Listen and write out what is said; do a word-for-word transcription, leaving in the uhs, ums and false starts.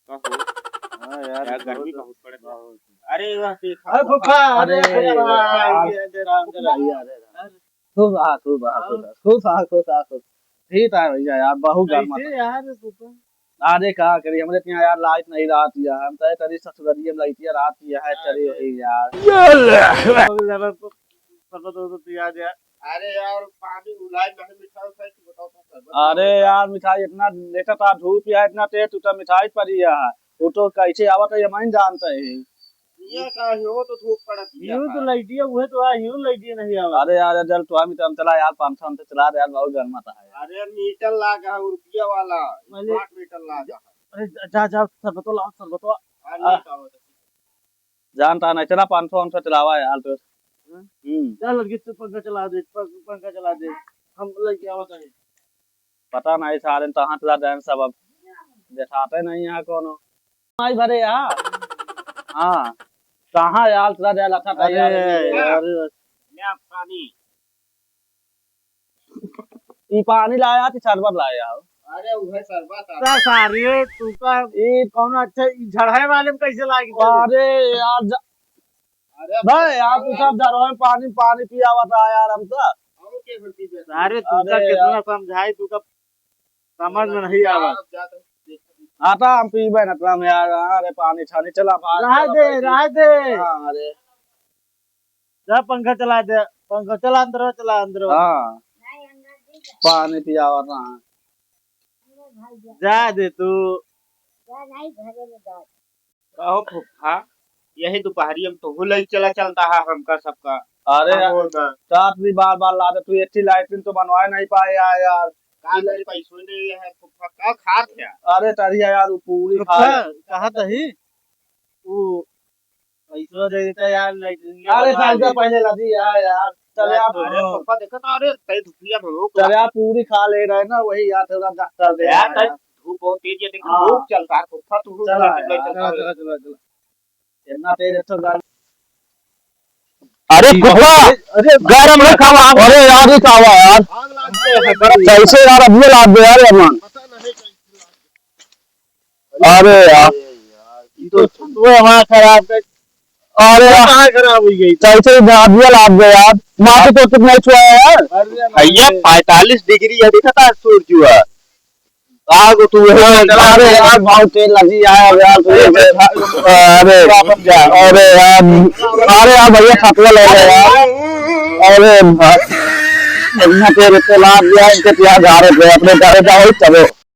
कहो। हाँ यार, यार, गर्मी बहुत, बहुत पड़त है। बहुत। अरे वाह, देखा। अरे फूफा, अरे, अरे, अरे, अरे, अरे, अरे, अरे, अरे, अरे। खूब रहा, खूब रहा, खूब रहा, खूब रहा, खूब रहा, खूब। ठीक है भैया यार, बहुत गर्मा कैसे था। यार फूफा? अरे का करी, हमरे यहाँ यार लाइट नहीं रहती है, हम तो तरी ससुररिये में लाइटिया रहती है, हाँ, चली अरे। हुई यार। ये ले। हो गया, शरबत, शरबत, शरबत पिया दे। अरे यार, पानी उलाई नहीं, मिठाई उठाई तो बताओ, तो शरबत अरे बताओ। यार, मिठाई इतना लेटा था, धूप या इतना तेज, तू तो मिठाई पर ही है। वो तो कैसे आवत है, ये मैं जानता है। ये का हो, तो धूप पड़त है यूं तो यार। लाइटिया, वो तो आ, यूं लाइटिया नहीं आवत। अरे यार, जल तो हम तो चला यार, पाँच सौ हम तो चला दे यार, बहुत गर्मा था यार। अरे मीटर लागा है, रुपया वाला, पहले smart मीटर लागा है। अरे जा, जा, शरबतो लाओ, शरबतो। हाँ, आ। नहीं का होता। जानता ना, इतना पाँच सौ हम तो चलावा यार, तो। हाँ? हम्म। जा लड़की, तू पंखा चला दे, पं-, पंखा चला दे, हम लेके आवत है। पता नहीं सारे तो हाथ ला देन सब, अब देखाते नहीं यहाँ कोनो। नहीं भरे यहाँ। हाँ। कहाँ यार, चला दे, लखा था अरे यार। यार। ले पानी। ई पानी लाया कि शरबत लाया हो? अरे उहे शरबत आ। का सारे तू का ई कौनो अच्छा ई झड़ाए वाले में कैसे लागी? अरे यार, जा-, अरे बे यार, तू सब झड़ाए में पानी, पानी पियावत रहा यार, हम तो। और के फिर पी जाते? अरे तू का अरे कितना यार। समझाई, तू का समझ में नहीं आवा। अब जाते हैं। आता हम पीबे न तुम यार, अरे पानी छानी चला भाग, रह चला दे, भाई। रह दे। हाँ, अरे। जा पंखा चला दे, पंखा चला, अंदर चला, अंदर। हाँ। पानी पियावा ना। जा दे तू। कहो फूफा, यही दोपहरिया में तोहू लई चला चलता है हमका सबका। अरे हम यार, हो ना। रात भी बार बार ला दे, तू एक ही लाइटिन तो बनवाए नहीं पाए यार, यार। का करे, पैसो नहीं है फूफा, का खात है? अरे तरिया यार, वो पूरी खा। फूफा, कहा तही? वो पैसवा दे देता यार, लाइटिंग अरे, वाला साहब, दे। पहले ला दी यार, यार। चल यार, यार, अरे, हाँ। पापा, देखा था, अरे, तय धुपिया में हो, चल यार, पूरी खा ले रहे ना, वही यार, थोड़ा डॉक्टर दे यार, यार। तय धूप बहुत तेज है, देखो, हाँ। लोग चलता है, पापा, तू चला चला, यार। चला, चला, चला, चला। इतना तेज है, तो गाड़ी अरे, फूफा, अरे, गरम रखा हुआ। अरे, यार, ये का हुआ, यार? आग लग गई है, बड़ा कैसे, यार, अब ये लाग गया, यार, अमन। पता नहीं कैसे। अरे यार। ये तो छुटुए हमारा खराब है। अरे यार। कहाँ खराब हुई गई? सही से गाड़िया लाग गया यार। माथे तो कुछ नहीं छुआ है यार। अरे भैया, पैंतालीस डिग्री है, देखा था सूरज हुआ। आग तो वही अरे यार, बहुत तेज लगी है यार, तू अरे, अरे, अरे यार, अरे यार भैया, खतरा ले ले यार। अरे भाई, इतना तेज तो लाग गया, इनके प्यार जा रहे थे, अपने घरे जाओ, चलो।